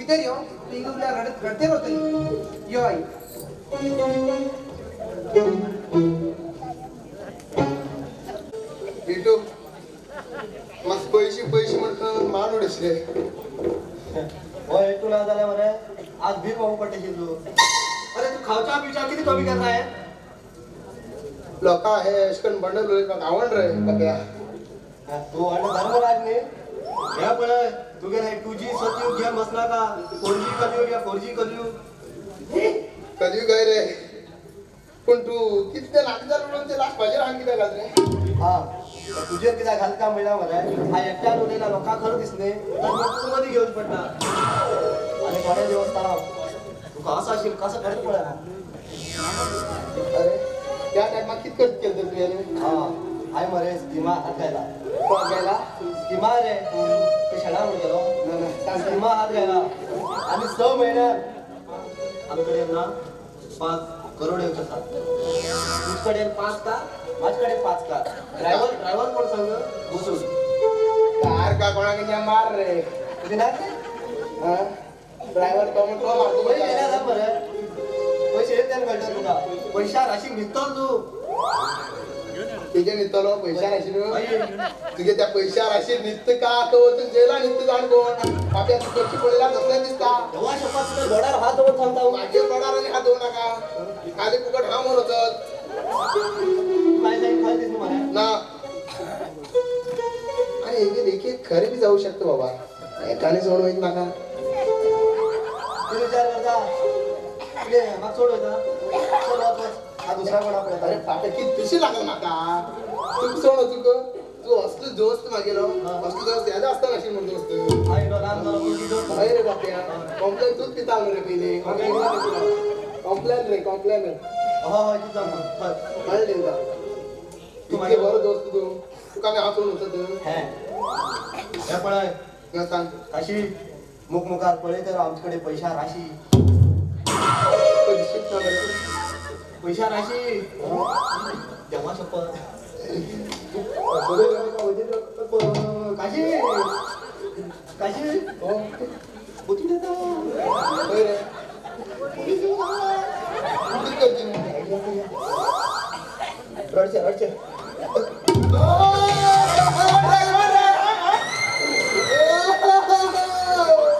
भितर यो तूं हिंगा उरल्यार रडत रडते वतली यो आई बिटू म्हाका पयशे पयशे म्हणून मान उडयसले हय तूं ना जाल्यार मरे आज भीक मागूंक पडटा तूं. अरे तूं खावच्या पिवच्या कितें कमी करता हे? लोकां हे अशें करून बंडल उलयत म्हाका आवड रे बाप्या. तूं व्हडलो धर्मराज न्ही? हे पळय तुगेले 2G सतयुग घेवन बसनाका. 4G कलयुग या 4G कलयुग. कलयुग काय रे पूण तूं कितले लाख जालें म्हणून ते लाख म्हाजेर आनी कित्याक घाल रे? हा तुजेर कित्याक घालता म्हणल्यार मरे हा एकट्यान उलयना लोकांक खरें दिसलें तर तूं मदीं घेवचें पडटा. आनी बरें दिवस तुका असो आशिल्लो कसो खरेंच पळयना. अरे त्या टायमार कितें करत केलें तर तुवें? हा हांवें मरे स्किमा हात घायला. कोणाक घायला? स्किमा रे ते शेणा म्हण गेलो स्किमा हात घायला आनी 6 म्हयन्यान आमचे कडेन ना 5 करोड येवचे आसात. तुजे कडेन 5 कार म्हाजे कडेन 5 कार. ड्रायव्हर ड्रायव्हर कोण सांग बसून कार का कोणाक कितें मार रे तुजें ना ड्रायव्हर तो म्हण तो मारतो. पयशे येयला मरे पयशे येत कळटा तुका. पयशा राशी न्हिदतलो तूं. तुजे न्हिदतलो पयशा राशी तुगे त्या पयशा राशी न्हिदता का वचून जेला न्हिदता जाण कोण बाप्या तूं कशी पळयला तसलें दिसता. देवा शपथ तुका गोडार हात दवरून सांगता. मागीर गोडार आनी हात दवरूं नाका खाली फुकट हांव म्हण वचत. काय जाय खरें दिसना मरे ना. आनी हेगे लेखी खरें बी जावं शकता बाबा एकाने सोड वयत नाका. कितें विचार करता कितें म्हाका सोड वयता चल वच वच हा दुसरा कोणा पळयता. अरे फाटक कितें तशी लागल म्हाका तुका सोड वचूंक तूं असलो दोस्त मागेलो असलो दोस्त येदो आसता नाशिल्लो म्हण दोस्त. हय रे बाप्या कॉम्प्लेन तूंच पिता न्हू रे पयलीं. कॉम्प्लेन रे कॉम्प्लेन. हय तूं सांग कळ्ळें तुका इतके बरो दोस्त तूं तुका आमी हांव सोडून वचत. हें पळय सांग काशी मुख मुखार पळय तर आमचे कडेन पयशा राशी पयशा राशी देवा शपथ. काशी काशी पोती येता रडचे रडचे.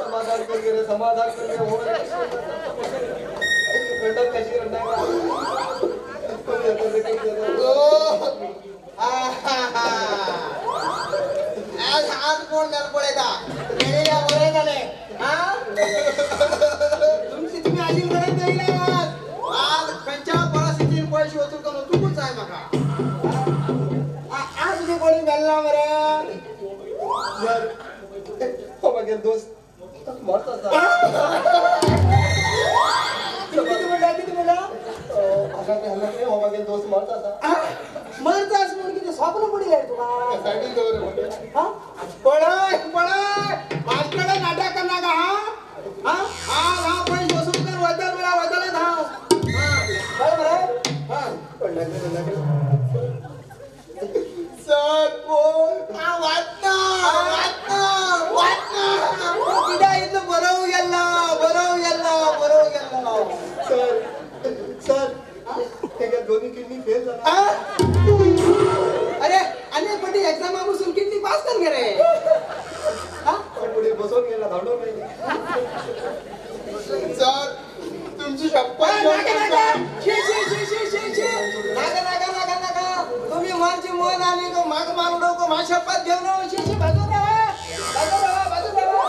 समाधान कर रे समाधान कर रे. रडक कशी रडणार आज आज कोण मेल पळयता बरें जालें. तुमची तुमी आशील गरज येयला आज आज खंयच्या परिस्थितीन पयशे वचून करून तुकूच जाय म्हाका. आज तुजे कोणी मेल्ला मरे हो मागीर दोस्त मरता. कितें म्हणला कितें म्हणला? हो मागीर दोस्त मरता. मरता अशें म्हणून कितें स्वप्न पडिल्लें तुका? पळय पळय म्हाजे कडेन नाटक करनाका. हा आज हांव पयशे वसूल करून वयतलो म्हळ्यार वयतलेच हांव. कळ्ळें मरे? सर हांव वाचना वाचना वाचना कित्याक इतलो बरोवंक गेल्लो बरोवंक गेल्लो बरोवंक गेल्लो. सर सर तेगे दोन्ही किडनी फेल जाला. अरे आनी एक फावटी एग्जामा बसून किडनी पास कर गे रे. फुडें बसोवन गेला धांवडून मेळ्ळें. सर तुमची शपथ. नाका नाका नाका नाका नाका नाका तुम्ही मनची मन आनी म्हाका मान उडोवंक म्हाका शपथ घेवन शी शी बाजून रावा बाजून रावा बाजून रावा.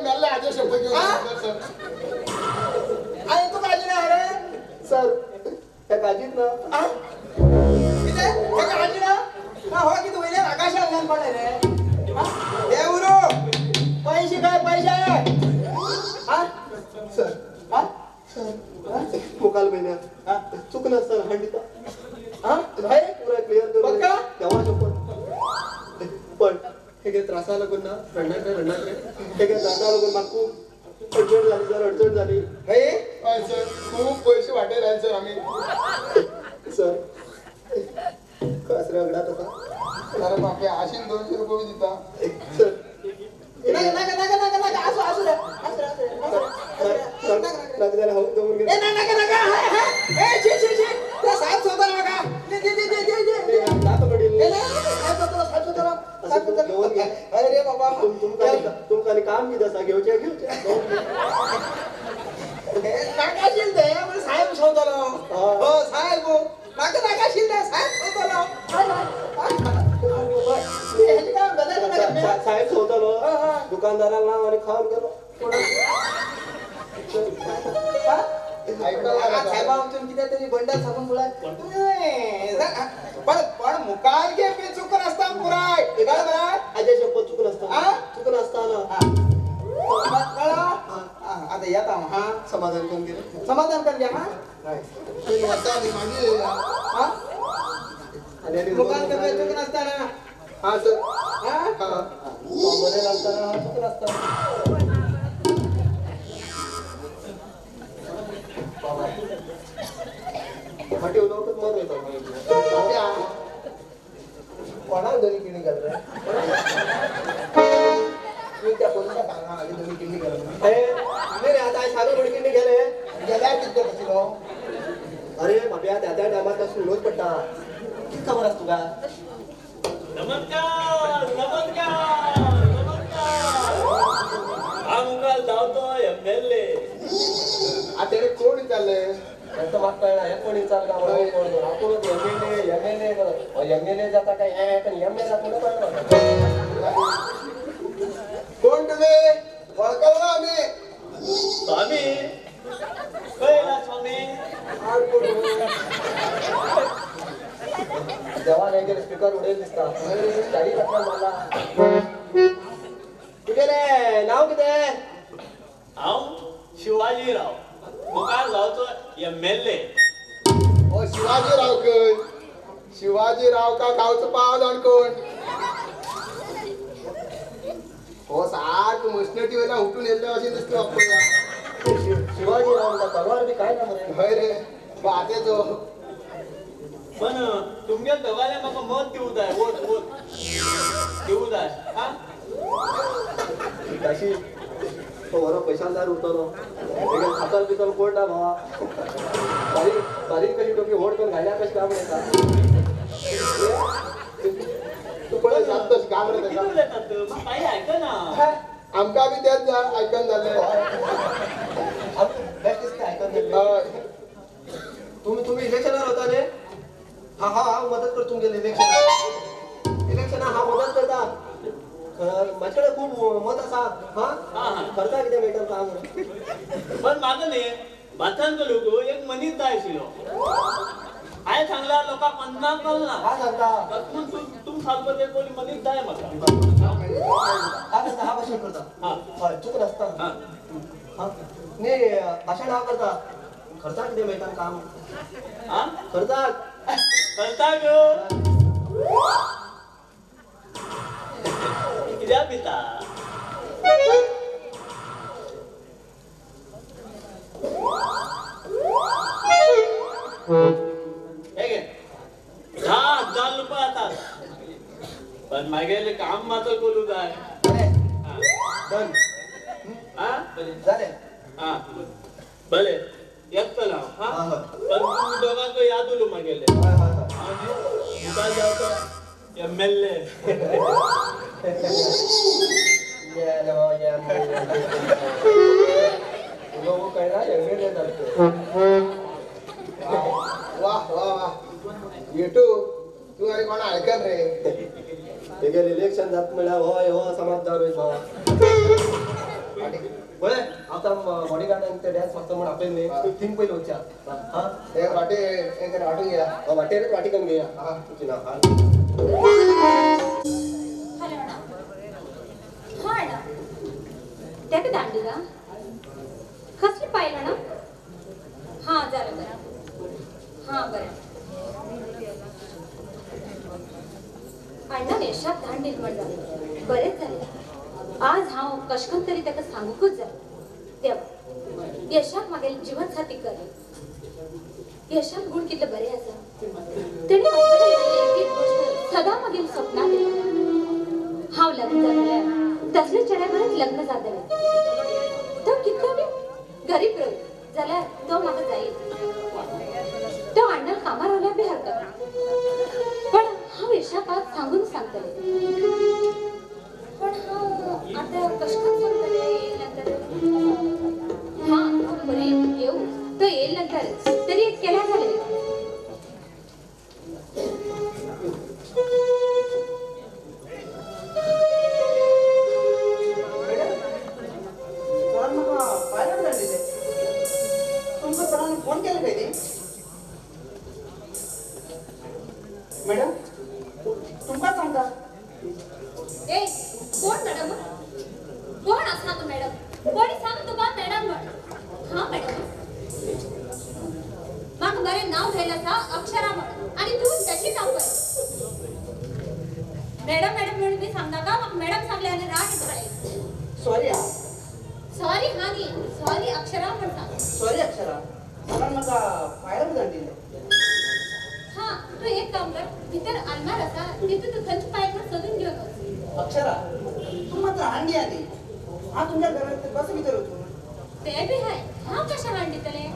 मेल्ले हाजे शपथ घेवन. आनी तूं काळजी ना रे सर त्या काळजीत ना कितें ताका काळजी ना हो कितें वयल्यान आकाशांतल्यान पडले रे. देवरो पैसे काय पैसे. हा सर हा सर मुखाल म्हयन्यात चुकना सर हांडिता. हा पुराय क्लियर कर पक्का देवा शपथ. पण हेगे त्रासा लागून ना रडणार रे रडणार रे हेगे त्रासा लागून म्हाका खूब अडचण झाली सर अडचण झाली. हय हय सर खूब पैसे वाटयले सर आमी. सर कसरे अगडात आसा. अरे बापरे आशीन 200 रुपये दिता सर. नाका नाका नाका नाका नाका आसू आसू रे ए ना नका नका ए छी छी छी त्या साहेब सोबत नका दे दे दे दे दे दात पडेल ए ना साहेब सोबत साहेब सोबत साहेब सोबत. अरे बाबा तुमकाली काम कितें आसा घेवचें घेवचें नाकाशील ते म्हणजे साहेब सोदलो. हो साहेब म्हाका नाकाशील ते साहेब सोदलो. साहेब सोदलो दुकानदाराला नाव आणि खाऊन गेलो. साहेबा वचून कितें तरी बंडल साबून पुराय पण पण मुखार घे बी चुकून आसता पुराय कळ्ळें मरे. आजे शपथ चुकून आसता चुकून आसता ना कळ्ळो. आता येता हांव. हा समाधान करून गेले समाधान कर घ्या. हा मुखार घे चुकून आसता ना. हा सर. हा बरें लागतना चुकून आसता. फाटी उलोवपच मर वयता. कोणाक दोनी किडनी घाल रे तूं त्या पोलिसाक सांगा हांवें दोनी किडनी घाल. रे आतां हांवें सादो दोनी किडनी गेले गेल्यार कितें आशिल्लो. अरे बाब्या त्या त्या टायमार तशें उलोवच पडटा. कितें खबर आसा तुका. नमस्कार नमस्कार नमस्कार. हांव मुखार धांवतो MLA. आतां तेणें कोण विचारलें तांकां म्हाका कळना हें कोण विचारता म्हणून आपूणच MLA MLA MLA जाता काय MA जाता म्हणून कळना. कोण तुमी वळखलो ना आमी. स्वामी खंय येयला स्वामी. देवान हेगेर स्पिकर उडयल दिसता गाडी फाटल्यान मारला. तुगेलें नांव कितें. हांव शिवाजीराव मुखार गांवचो MLA. ओ शिवाजीराव खंय. शिवाजीराव का गांवचो पाव जाण कोण. हो सारको मशनटी वयल्यान उठून येयल्ले भशेन दिसता बाप्पा. शिवाजीराव तलवार बी काय ना मरे. हय रे बातेचो. पण तुमगे दोगांले म्हाका मत दिवं जाय. वोट वोट दिवं जाय. हा काशी तो बरो पैशांदार उरतलो. खातल पितल कोण ना भावा. बारीक बारीक कशी टोपी व्हड करून घायल्या कशी काम येता. तूं पळय सांग तशें काम रे. कितें उलयतात म्हाका कांय आयकना. आमकां बी तेंच आयकन जालें. बेस्ट दिसता आयकन जालें. तुमी तुमी इलेक्शनार वता न्ही. हा हा हांव मदत करता तुमगेले इलेक्शनाक. इलेक्शनाक हांव मदत करता. म्हाजे कडेन खूब मत आसा. हा खर्चा कितें मेळटा सांग. पण म्हाका न्ही भातान करूंक एक मनीस जाय आशिल्लो. हांवें सांगला लोकांक कोन्नाक कळना. हा सांगता तूं तूं सांगपा ते कोणी मनीस जाय म्हाका. हा सांगता हा भाशण करता. हय चुकून आसता. हा न्ही भाशण हांव करता. खर्चाक कितें मेळटा काम. हा खर्चाक खर्चाक कित्याक भिता. हे घे 10,000 रुपये आसात पण मागेलें काम मात्र करूं जाय. डन जालें. हा बरें येतलो हांव. हा पण तुमी दोगांक याद उरूं मागेलें. मुखार जावचो MLA. उलोवंक कळना MLA जालें. वाह वाह वाह येटू तूं आनी कोणा आयकन रे. तेगेलें इलेक्शन जाता म्हणल्यार हय हो समाज जावन भावा. पळय आतां बॉडीगार्डान ते डॅन्स मागता म्हूण आपयलें न्ही थिंग पयलीं वचया. हा हे वाटे वाटून घेया. वाटेरच वाटी करून घेया. तुजी ना. हॅलो अण्णा. हा अण्णा तेका दांडिला कसली पायल अण्णा. हां जालें बरें. हां बरें अण्णा येशाक दांडील म्हण जालें बरेंच जालें. आज हांव कशकन तरी ताका सांगूकच जाय. देवा यशाक म्हागेलें जिवनसाथी कर. यशाक गुण कितले बरे आसा. तेणें म्हाजे एक गोश्ट सदां मागीर सपनांत येता. हांव लग्न जातलें तसले चेड्या बरेंच लग्न जातलें. तो कितलो बी गरीब रोय जाल्यार तो म्हाका जाय. तो अण्णान कामार रावल्यार बी हरकत ना, पण हांव यशाक आज सांगून सांगतलें. पण हांव आतां कशें सांगतलें येयल नंतर? हां बरें येवं तो येयल नंतर तरी एक केल्यार जालें. फोन केले काय ती? मॅडम तुमकां सांगता. ए कोण मॅडम? कोण आसा तूं मॅडम? कोणी सांग तुका मॅडम म्हण? हां मॅडम, म्हाका बरें नांव घायलें आसा अक्षरा म्हण आनी तूं तशीच आपय. मॅडम मॅडम म्हणून बी सांगनाका. म्हाका मॅडम सांगलें आनी राग येता. सॉरी हा. सॉरी हा न्ही, सॉरी अक्षरा म्हण सांग. सॉरी अक्षरा, सरान म्हाका फायरच धाडिल्लें. हां तूं एक काम कर, भितर आलमार आसा तितून तूं खंयचे फायल म्हण सोदून घेवन वच. अक्षरा तूं मात्र हांडी आनी हांव तुमच्या घरांत कसो भितर वचूं? तें बी हाय. हांव कशें हाड दितलें?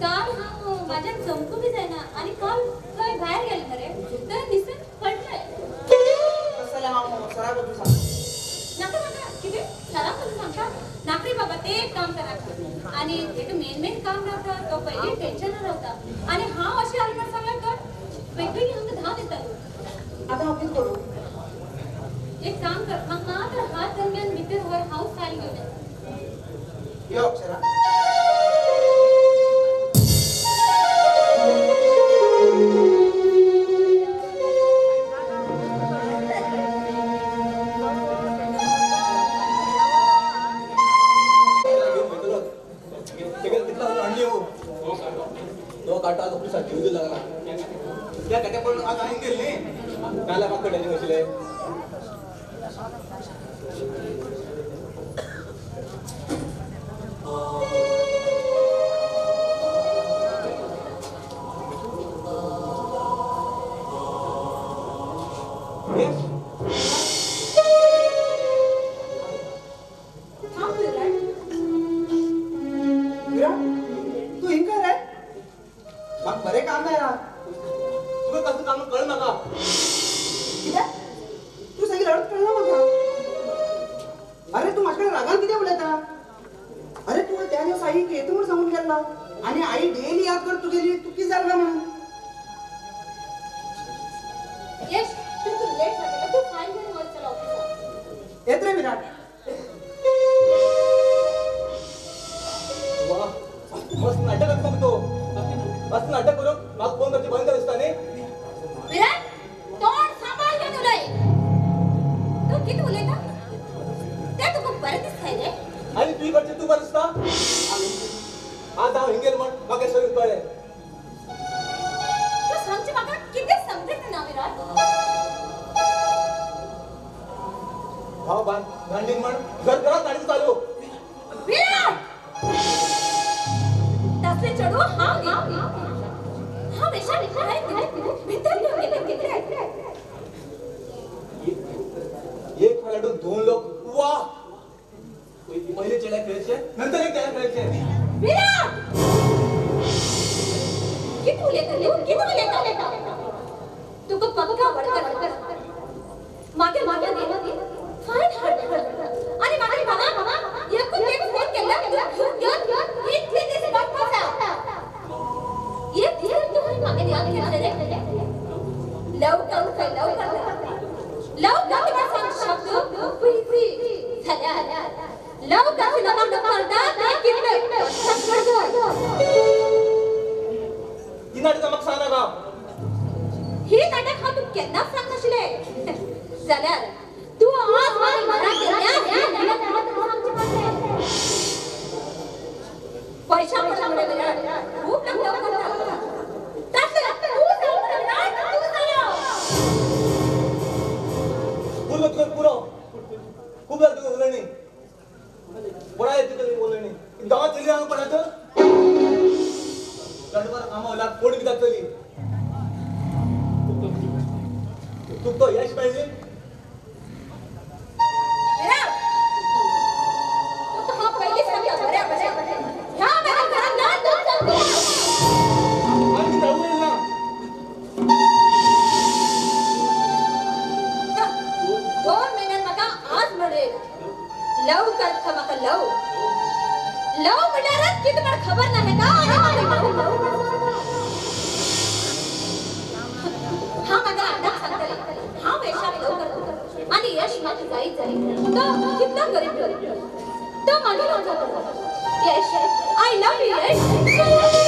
काल हांव म्हाज्यान जमकूं बी जायना आनी काल खंय भायर गेलें मरे तर दिसून पडलें. तशें जाल्यार हांव सराक वचून सांगता. नाका नाका, कितें सराक वचून सांगता? नाकरे बाबा, तें एक काम करात आनी एक मेन मेन काम रावता तो पयलीं टेन्शनान रावता आनी हांव अशें आलमार सांगल्यार तर बेगीन हांकां धांव येतालो. आतां हांव कितें करूं? एक काम कर, म्हाका मात्र हात दरम्यान भितर व्हर, हांव फायल घेवन येता. यो अक्षरा. ह्या येयला. लव करता म्हाका लव लव म्हणल्यारच कितें म्हण खबर ना हेका. आनी म्हाका लव हांव म्हाका अण्णाक सांगतलें हांव यशाक लव करता आनी यश म्हाका जायत जाय. तो कितलो गरीब गरीब तो मागीर हांव जाता. Yash I love you Yash.